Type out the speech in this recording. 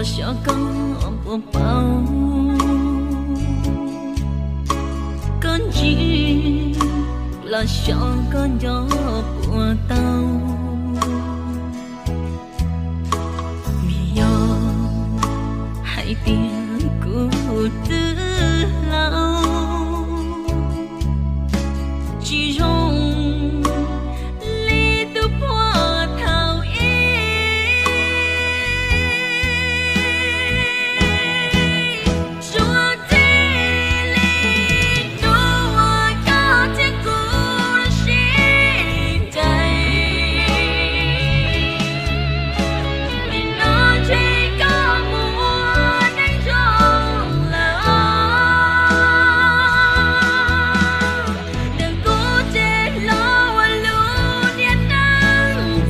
los xyov koj puas paub, koj ntsib los xyov koj nco puas tau.